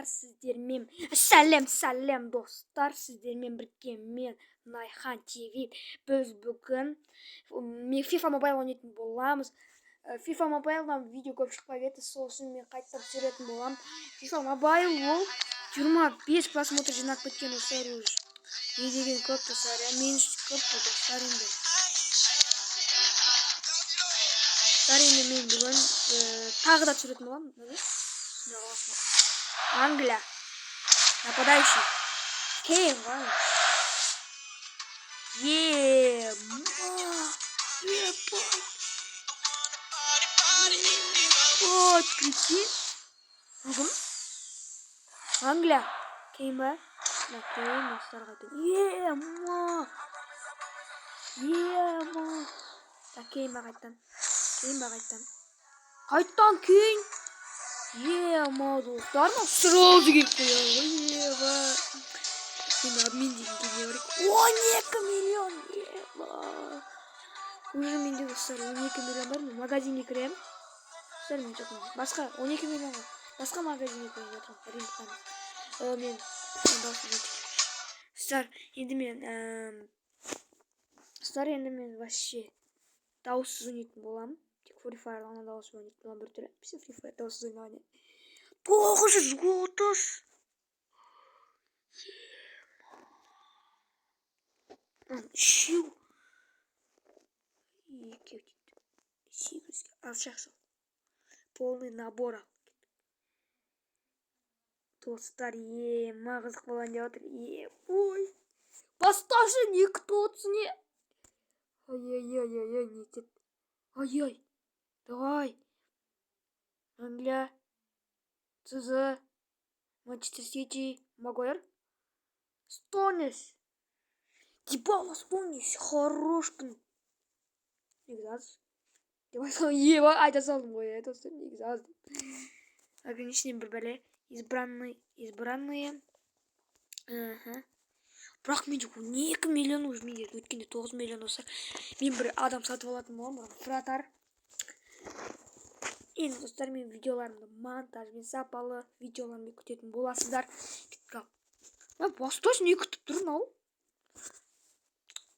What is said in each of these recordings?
Сіздермен сәлем, сәлем, достар! Сіздермен бірге мен, Найхан ТВ. Біз бүгін FIFA Mobile ойнайтын боламыз. FIFA Mobile'дан видео көп шықпай кетті, сол үшін мен қайтадан түсіретін боламын. FIFA Mobile ол 25 просмотр жинап кеткен, достар, уже. Не деген көп, достар, иә, мен үшін көп бұл, достар, енді. Достар, енді мен бүгін тағы да түсіретін боламын. Англия. Нападающий. Кейн ғой. Ема. Ебать. Ебать, прикинь. Бүгін Англия. Кейн ба? Мына Кейн, достар, қайта. Ема. Ема. Так, Кейн ба қайтадан? Кейн ба қайтадан? Қайтадан Кейн. Ема, достар, мынау сразу келіп қояды ғой, ема. Енді обмен деген не бар екен? 12 миллион, ема. Уже менде, достар, 12 миллион бар. Мен магазинге кіремін. Достар, мен жоқ, басқа 12 миллионға басқа магазинге кіріп жатырмын. Рынокқа емес. Мен достар, енді мен, достар, енді мен вообще дауыссыз ойнайтын боламын. Тек Free Fire ғана дауыссыз ойнайтын боламын, бір түрлі. Все, Free Fire дауыссыз ойнаған еді. 930. Үшеу. Екеу дейді. 800-ге алшақ. Полный набор ал. Достар, ема, қызық болайын деп отыр. Е, ой. Басташы, не күтіп отырсың, не? Ай-ай-ай-ай, не етеді? Ай-ай. Давай. Англия. ЦЗ. Манчестер Сити. Магуайр. Стоунс. Дибала, Стоунс. Хорошпын. Негізі аз. Деп айтқан, еба, айта салдым ғой, иә, достар, негізі аз деп. Ограниченный бір бәле. Избранный, избранные. Аха. Бірақ менде 12 миллион уже, менде өткенде 9 миллион, достар. Мен бір адам сатып алатын боламын, бірақ вратарь. Енді, достар, мен видеоларымды монтажбен, сапалы видеоларымды күтетін боласыздар. Кеттік. Ал. Басташы, не күтіп тұр мынау?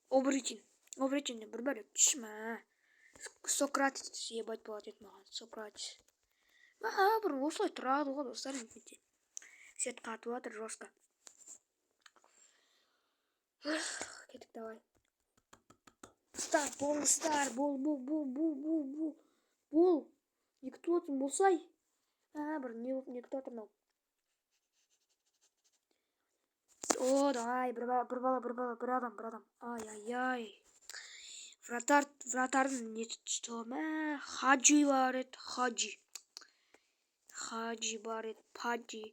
Оборотень. Оборотень бір бәле түсші мә. Сократес, ебать, болады еді маған. Сократес. Мә, бір осылай тұрады ғой, достар, менде. Сет қатып жатыр жестко. Кеттік, давай. Старт, болыңыздар, бол, бол, бол, бол, бол, бол, бол. Не күтіп отырсың, болсай. А, бір не болып, не күтіп отыр мынау? О, давай, бір бала, бір бала, бір бала, бір адам, бір адам. Ай, ай, ай. Вратарь, вратардың несі түсті ғой, мә, Хаджи бар еді, Хаджи. Хаджи бар еді, Паджи.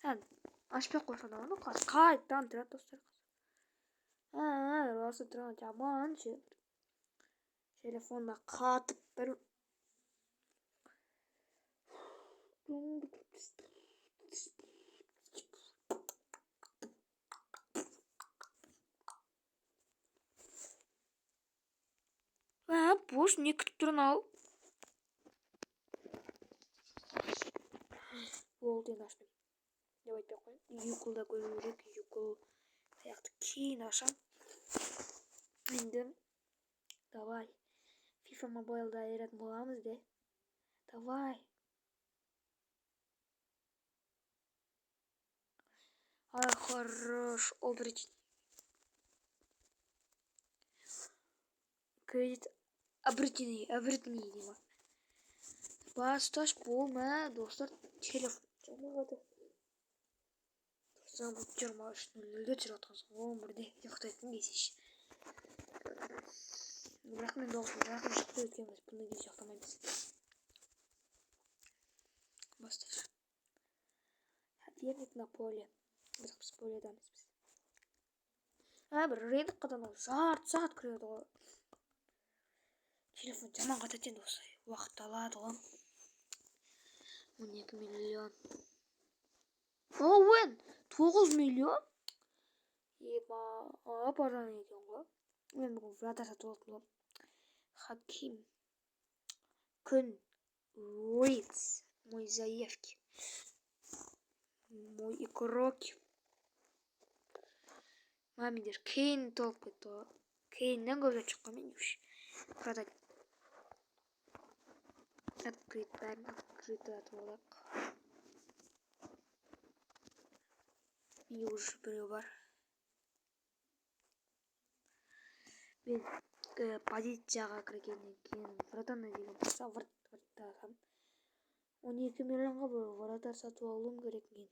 Ашпай ақ қойсаң оны қазір қайтадан тұрады, достар. А, осы тұрған жаман ше. Телефонда қатып бір. А, бош, не күтіп тұр мынау? Болды, енді ашпаймын. Деп айтпай ақ қояйын. Юклда көру керек, Юкл аяқты кейін ашам. Енді давай. FIFA Mobile'да айыратын боламыз де. Давай. Ай, хорош, оборотень. Кредит обретенный, обретенный деймін. Басташ бол, мә, достар, телефон жамағады. Достар, бұл 23:00-де түсіріп жатқансың ғой, 11-де ұйықтайтын кезде. Бірақ мен дауысым жақын шықты, өйткені біз бұндай кезде ұйықтамаймыз. Басташ. Соперник на поле. Бірақ біз поледа емеспіз. А, бір рынокқа да жарты сағат кіреді ғой. Телефон жаман қатады енді, осылай. Уақыт алады ғой. 12 миллион. Оуэн, 9 миллион? Еба, апаран екен ғой. Мен бүгін вратарь сатып алатын боламын. Хаким. Күн. Уитс. Мой заявки. Новый игрок. Мамендер Кейн толып кетті ғой. Кейннен көп зат шыққан мен уже. Продать. Открыть, бәрін открыть атып алайық. Менде уже біреу бар. Мен позицияға кіргеннен кейін вратарь деген болса, вратарь 12 миллионға бір вратарь сатып алуым керек мен.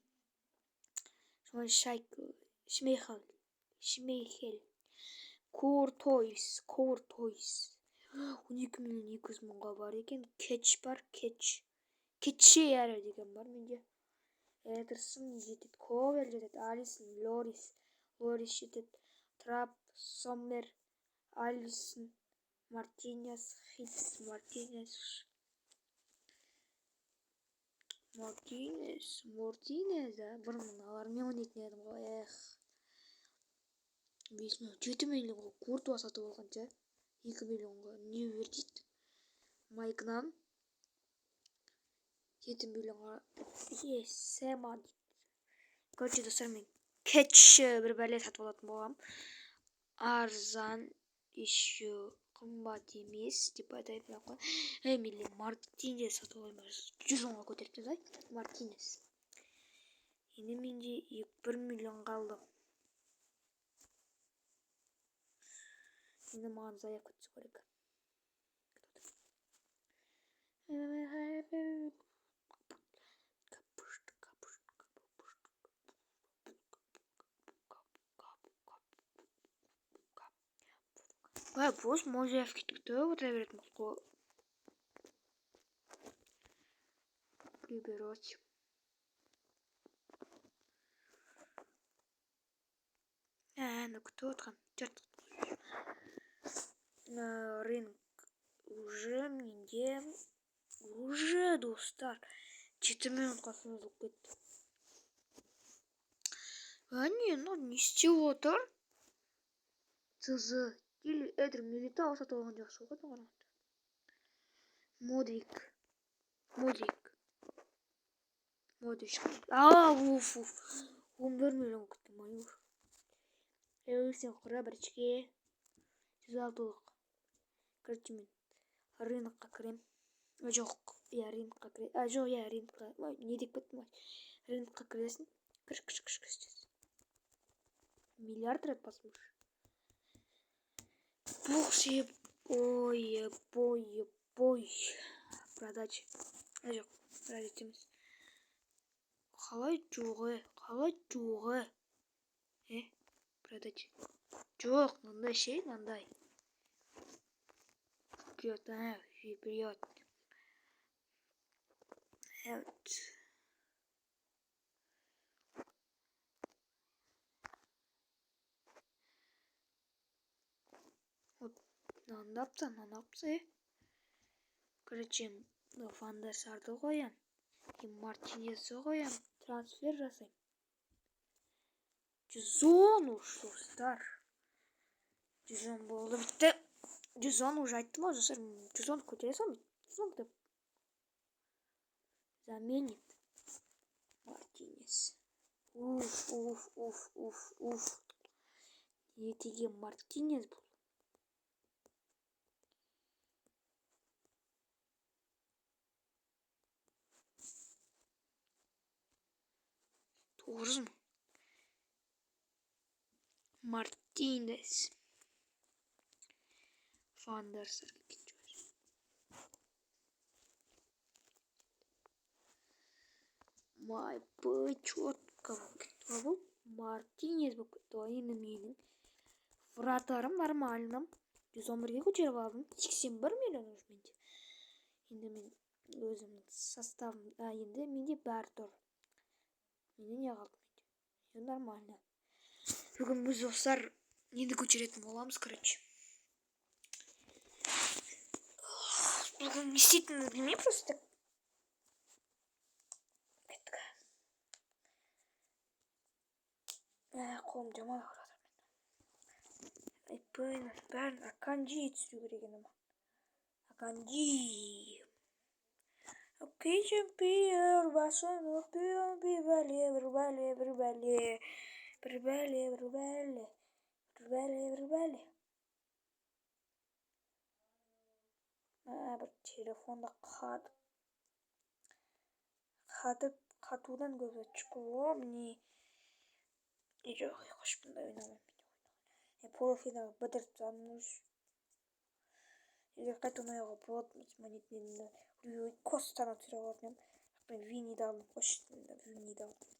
Шмейхель, Шмейхель, Куртойс, Куртойс. 12 миллион 200 мыңға бар екен. Кетч бар, кетч. Кетче әрі деген бар менде. Эдерсон жетеді, Ковер жетеді, Алисон, Лорис, Лорис жетеді, Трап, Соммер, Алисон, Мартинес, Хитс, Мартинес. Мартинес, Мартинес, а? Бұрын мыналармен ойнайтын едім ғой, эх. 5 миллион, 7 миллионға Куртуа сатып алғанша 2 миллионға не бер дейді. Майкнан 7 миллионға Сема дейді. Короче, достар, мен кетч бір бәле сатып алатын боламын. Арзан, еще қымбат емес деп айтайын қой. Эй, мен Мартинес сатып алайын ба? 110-ға көтеріп тастайын. Мартинес. Енді менде 1 миллион қалды. Енді маған заявка түсу керек. Ой, бос мой заявки күтіп отыра беретін болдық қой. Приберать. Әні күтіп отырған. Черт. Рынок уже менде уже, достар, 7 минутқа созылып кетті. Әне, мынау не істеп отыр? ЦЗ или Эдер Милитао сатып алған жақсы ғой қарағанда. Модрик. Модрик. Модрик. А, уф, уф. 11 миллион күттім ай. Элсин құра бірішке. 106-лық. Короче, мен рынокқа кірем. Жоқ, иә, рынокқа кіре. А, жоқ, иә, рынокқа. Ой, не деп кеттім ғой. Рынокқа кіресің. Кір, кір, кір, кір. Миллиард рет басым. Бог ой, бой, бой. Продать. А, жоқ, продать емес. Қалай жоқ, қалай жоқ, э? Продать. Жоқ, мынандай ше, мынандай. Вперед, а, вперед. Evet. Мынаны алыпты, мынаны алыпты. Короче, Ван дер Сарды қоям. И Мартинезді қоям. Трансфер жасаймын. 110 уж, достар. 110 болды, бітті. 110 уже айттым ғой, достар. 110 көтере салмайды. 110 деп. Заменит Мартинес. Уф, уф, уф, уф, уф. Не деген Мартинес бұл. Тоғыз мың. Мартинес. Ван дер Сар кеткен. Май б четко болып кетті ғой бұл. Мартинес болып кетті ғой. Енді менің вратарым нормально. 111-ге көтеріп алдым. 81 миллион уже менде. Енді мен өзімнің составым, а, енді менде бәрі тұр. Менде не қалды менде? Енді нормально. Бүгін біз, достар, нені көтеретін боламыз, короче. Бүгін не істейтінімді білмеймін просто. Кеттік. Қолым жаман ауырып жатыр менің. Айпай, бәрін Аканджи түсіру керек енді маған. Аканджи. Кемпір басын бір бәле, бір бәле, бір бәле, бір бәле, бір бәле, бір бәле, бір бәле. Бір телефонда қатып, қатып, қатудан көп очко міне. Жоқ, қош, бұндай ойнамаймын. Мен полуфинал бітіріп тастадым уже. Егер қайта ойнауға болады, монетін Костаны түсіре алатын едім. Бірақ мен Виниді алдым, қош, Виниді алдым.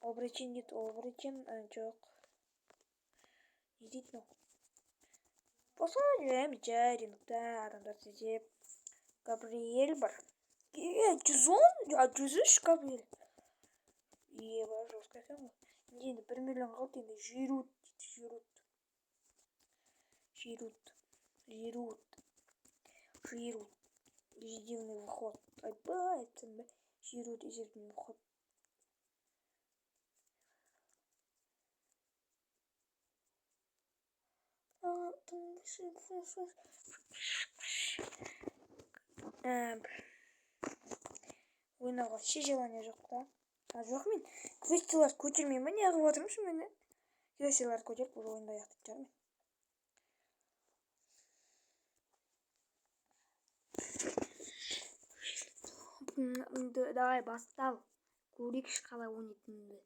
Обречен дейді, обречен, жоқ. Не дейді мынау? Болса, жүреміз жай рынокта адамдарды іздеп. Габриэль бар. 110, 103 Габриэль. Бар, жестко екен ғой. Енді 1 миллион қалды, енді Жирут дейді, Жирут. Жирут. Жирут. Жирут. Ежедневный выход. Айбай, айтсам ба. Жирут, ежедневный выход. Ойнауға вообще желание жоқ та. Жоқ, мен квестиларды көтермеймін ба, не қылып жатырмын ше мен? Квестиларды көтеріп, уже ойынды аяқтайтын шығармын. Давай, бастал. Көрейікші қалай ойнайтыныңды.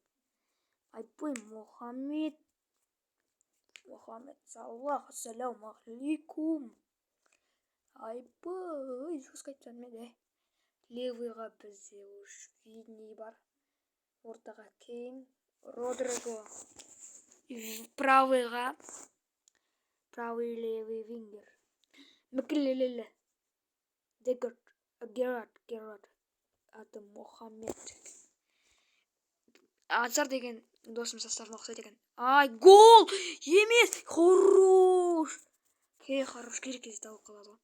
Айбой, Мұхаммед. Мұхаммед Салах, ассалаумағалейкум. Айбой, жестко айтып мен, е. Левыйға бізде уж Винни бар. Ортаға Кейн, Родриго. Правыйға правый, левый вингер. Мекелелеле. Дегерт, Герард, Герард. Аты Мұхаммед. Ансар деген досым составына ұқсайды екен. Ай, гол! Емес! Хорош! Кей, хорош, керек кезде тауып қалады ғой.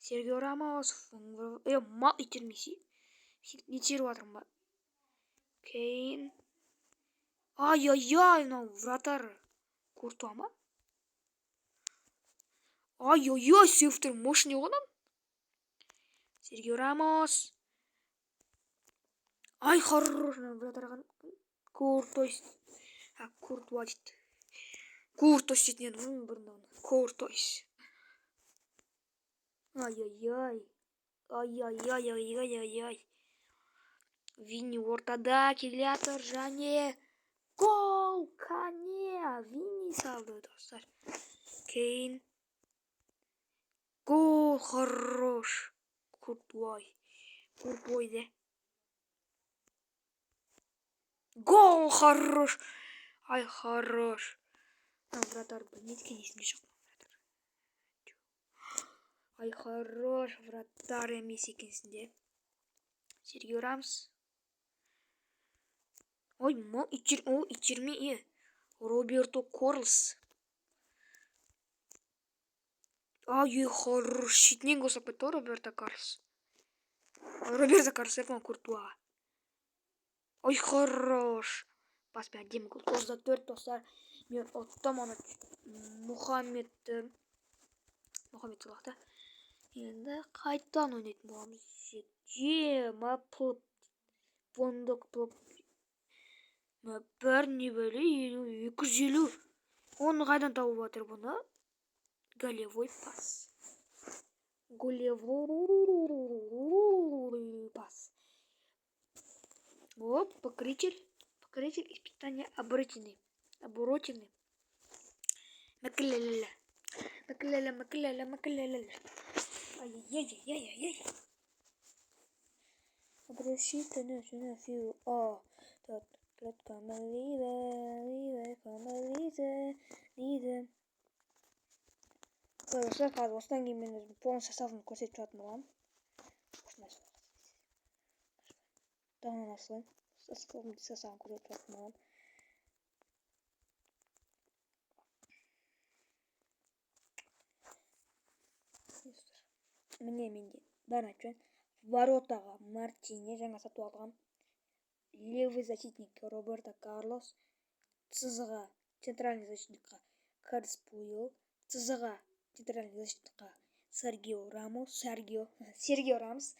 Сергио Рамос. Мал итермесе. Итеріп жатырмын ба? Кейн. Ай-ай-ай, мынау вратарь Куртуа ма? Ай-ай-ай, сейвтер мощный ғой мынаның. Сергио Рамос. Ай, хорош, мынау вратарь Куртойс. А, Куртуа дейді. Куртойс дейтін едім ғой бұрында. Куртойс. Ай-ай-ай. Ай-ай-ай, ай-ай-ай-ай. Винни ортада келе жатыр және гол! Кане! Винни салды, достар. Кейн. Гол, хорош. Куртуай. Куртуай де. Гол, хорош. Ай, хорош. Вратарь білмейді екен, есімде жоқ. Вратарь. Ай, хорош, вратарь емес екенсің де. Сергио Рамос. Ой, мал итер, о, итерме, е. Роберто Карлос. Ай, хорош. Шетінен гол салып кетті ғой Роберто Карлос. Роберто Карлос, я Куртуа. Ой, хорош. Баспен әдемі гол. 9-4, достар. Мен ұттым оны, Мұхаммедті. Мұхаммед Салах та. Енді қайтадан ойнайтын боламыз. Жема плып. Бондық плып. Бір не бәле, 250. Оны қайдан тауып жатыр бұны? Голевой пас. Голевой пас. Оп, покрытель. Покрытель испытания оборотины. Оборотины. Макляля. Макляля, макляля, макляля. Ай-яй-яй-яй-яй. Обращите на фил. О, тот. Лида. Достар, қазір осыдан кейін мен өзім полный составын көрсетіп жататын боламын. Осындай осылай составын көрсетіп жататын боламын. Міне, менде бәрін айтып жіберейін. Воротаға Мартине, жаңа сатып алған. Левый защитник Роберто Карлос. ЦЗ-ға, центральный защитникқа, Карлес Пуйол. ЦЗ-ға, центральный защитникқа, Серхио Рамос, Серхио Рамос.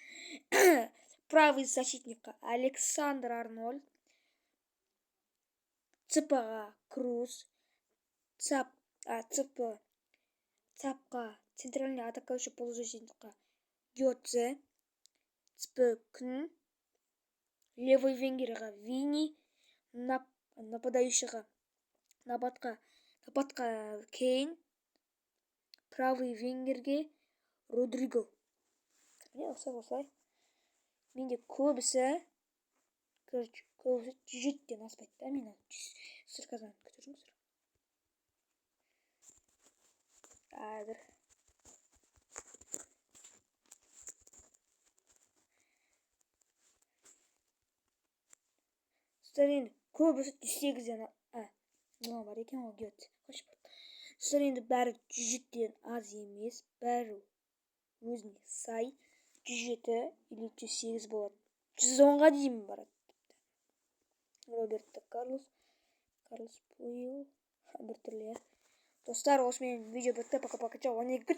Правый защитникқа Александр Арнольд, ЦП-ға Круз, ЦАП, ЦП, ЦАП-қа, центральный атакующий полузащитникқа Гетце, ЦП Күн, левый вингерға Вини, нападающийға, нападқа Кейн, правый вингерге Родриго. Міне, осылай. Менде көбісі, короче, көбісі 107-ден аспайды да. Мен сіздер қазір күте тұрыңыздар. Қазір. Достар, енді көбісі 108-ден, мынау бар екен ғой, Гетце. Достар, енді бәрі 107-ден аз емес, бәрі өзіне сай 107 или 108 болады. 110-ға дейін барады тіпті. Роберто Карлос, Карлос Пуйол, біртүрлі, иә. Достар, осымен видео бітті. Пока пока. 12.